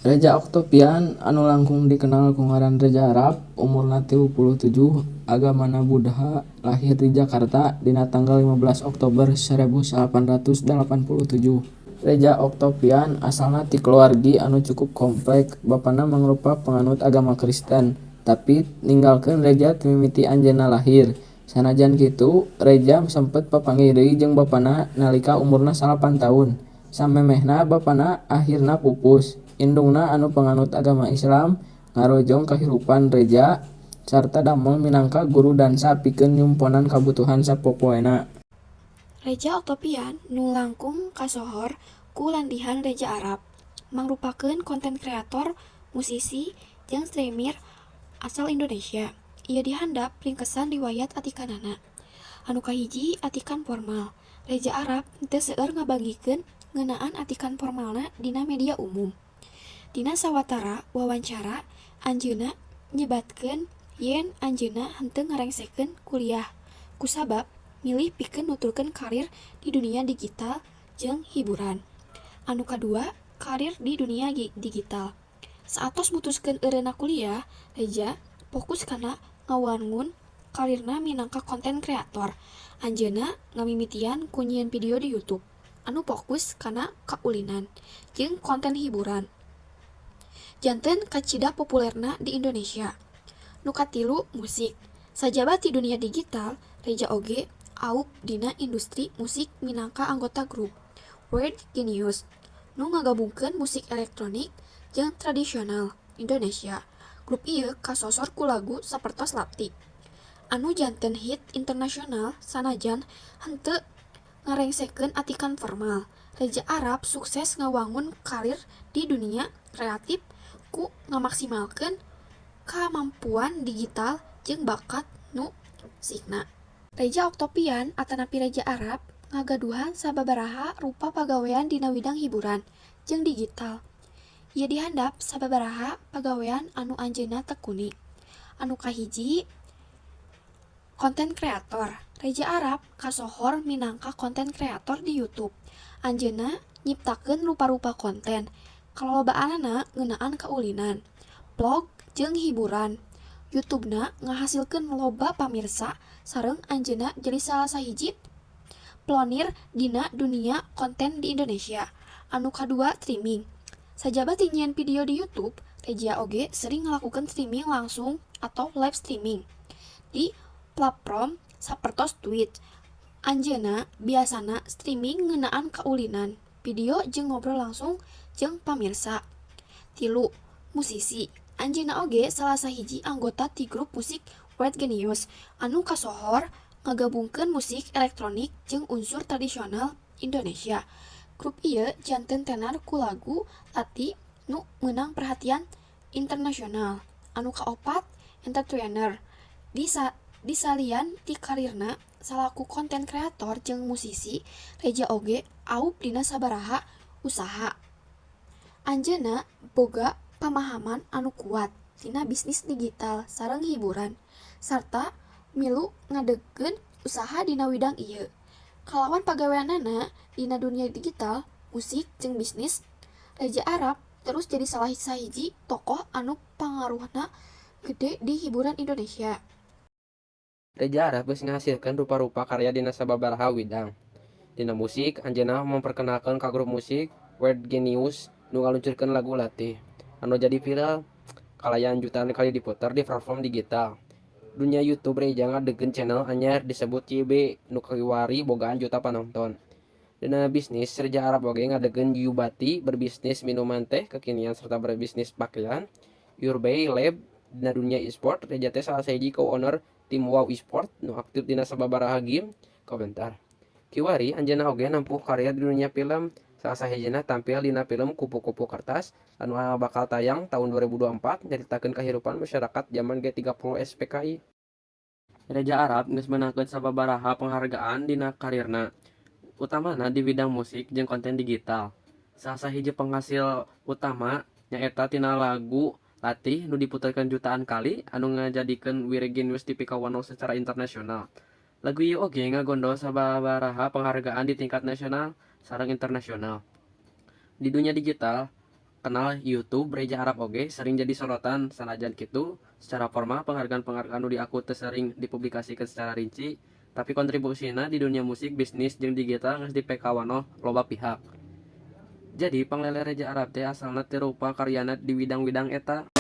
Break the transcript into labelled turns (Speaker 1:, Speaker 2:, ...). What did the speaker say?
Speaker 1: Reza Oktovian anu langkung dikenal ku ngaran Reza Arap, umurna 37, agamana Buddha, lahir di Jakarta dina tanggal 15 Oktober 1987. Reza Oktovian asalna ti kulawargi anu cukup komplek, bapana mangrupa panganut agama Kristen, tapi ninggalkeun Reza ti mimiti anjeunna lahir. Sanajan kitu, Reza sempet papanggih deui jeung bapana nalika umurna 9 taun. Samemehna bapana ahirna pupus, indungna anu panganut agama Islam ngarojong kahirupan Reza sarta damel minangka guru dansa pikeun nyumponan kabutuhan sapopoena.
Speaker 2: Reza Oktovian nu langkung kasohor ku landihan Reza Arap, mangrupakeun konten kreator, musisi, jeung streamer asal Indonesia. Ieu di handap ringkesan riwayat atikanana. Anu kahiji, atikan formal. Reza Arap henteu seueur ngabagikeun ngeunaan atikan formalna dina media umum. Dina sawatara wawancara anjeunna nyebatkeun yen anjeunna henteu ngarengsekeun kuliah kusabab milih pikeun nuturkeun karir di dunia digital jeung hiburan. Anu kadua, karir di dunia digital. Saatos mutuskeun eureunna kuliah, Reza fokus kana ngawangun karirna minangka konten kreator. Anjeunna ngamimitian ku nyieun video di YouTube anu fokus kana kaulinan jeung konten hiburan. Janten kacida populerna di Indonesia. Nu katilu, musik. Sajaba ti dunia digital, Reza oge aub dina industri musik minangka anggota grup Weird Genius nu ngagabungkeun musik elektronik jeung tradisional Indonesia. Grup ieu kasosor ku lagu sapertos Lathi anu janten hit internasional. Sanajan henteu ngarengsekeun atikan formal, Reza Arap sukses ngawangun karir di dunia kreatif ku ngamaksimalkeun kamampuan digital jeung bakat musikna. Reza Oktovian atanapi Reza Arap ngagaduhan sababaraha rupa pagawean dina widang hiburan jeung digital. Ieu di handap sababaraha pagawean anu anjeunna tekuni. Anu kahiji, konten kreator. Reza Arap kasohor minangka konten kreator di YouTube. Anjeunna nyiptakeun rupa-rupa konten, kalobaanana ngeunaan kaulinan, vlog jeung hiburan. YouTube-na ngahasilkeun loba pamirsa sareng anjeunna jadi salah sahiji pionir dina dunia konten di Indonesia. Anu kadua, streaming. Sajaba ti nyieun video di YouTube, Reza oge sering ngalakukeun streaming langsung atau live streaming di platform sapertos Twitch. Anjeunna biasana streaming ngeunaan kaulinan, video jeung ngobrol langsung jeung pamirsa. Tilu, musisi. Anjeunna oge salah sahiji anggota ti grup musik Weird Genius anu kasohor ngagabungkeun musik elektronik jeung unsur tradisional Indonesia. Grup ieu janten tenar ku lagu Lathi nu meunang perhatian internasional. Anu kaopat, entertainer. Di salian ti karirna salaku konten kreator jeung musisi, Reza oge aub dina sabaraha usaha. Anjeunna boga pamahaman anu kuat tina bisnis digital sareng hiburan, sarta milu ngadegkeun usaha dina widang ieu. Kalawan pagaweanana dina dunia digital, musik jeung bisnis, Reza Arap terus jadi salah sahiji tokoh anu pangaruhna gede di hiburan Indonesia.
Speaker 3: Reza Arap geus ngahasilkeun rupa-rupa karya dina sababaraha widang. Dina musik, anjeunna memperkenalkeun ka grup musik Weird Genius nu ngaluncurkeun lagu Lathi anu jadi viral kalayan jutaan kali diputer di platform digital. Dunia YouTube, Reza ngadegkeun channel anyar disebut YB nu kiwari bogaan juta panonton. Dina bisnis, Reza Arap oge ngadegkeun Yubati, berbisnis minuman teh kekinian, serta berbisnis pakaian Yurbay Lab. Dina dunia e-sport, Reza teh salah sahiji co-owner tim WAU Esport nu aktif dina sababaraha game komentar. Kiwari anjeunna oge nempuh karier di dunia film, salah sahijina tampil dina film Kupu-Kupu Kertas anu bakal tayang tahun 2024, nyaritakeun kahirupan masyarakat zaman G30 SPKI.
Speaker 4: Reza Arap geus meunangkeun sababaraha panghargaan dina karirna, utamana di bidang musik jeung konten digital. Salah sahiji penghasil utama nyaeta tina lagu Lathi nu diputerkeun jutaan kali anu ngajadikeun Weird Genius dipikawanoh secara internasional. Lagu ieu oge ngagondol sababaraha panghargaan di tingkat nasional sareng internasional. Di dunia digital, Kanal YouTube Reza Arap oge sering jadi sorotan. Sanajan kitu, secara formal penghargaan-penghargaan nu diaku teu sering dipublikasikeun secara rinci, tapi kontribusina di dunia musik, bisnis, jeung digital geus dipikawanoh loba pihak. Jadi, panglele Reza Arap teh asalna ti rupa karyana di widang-widang eta.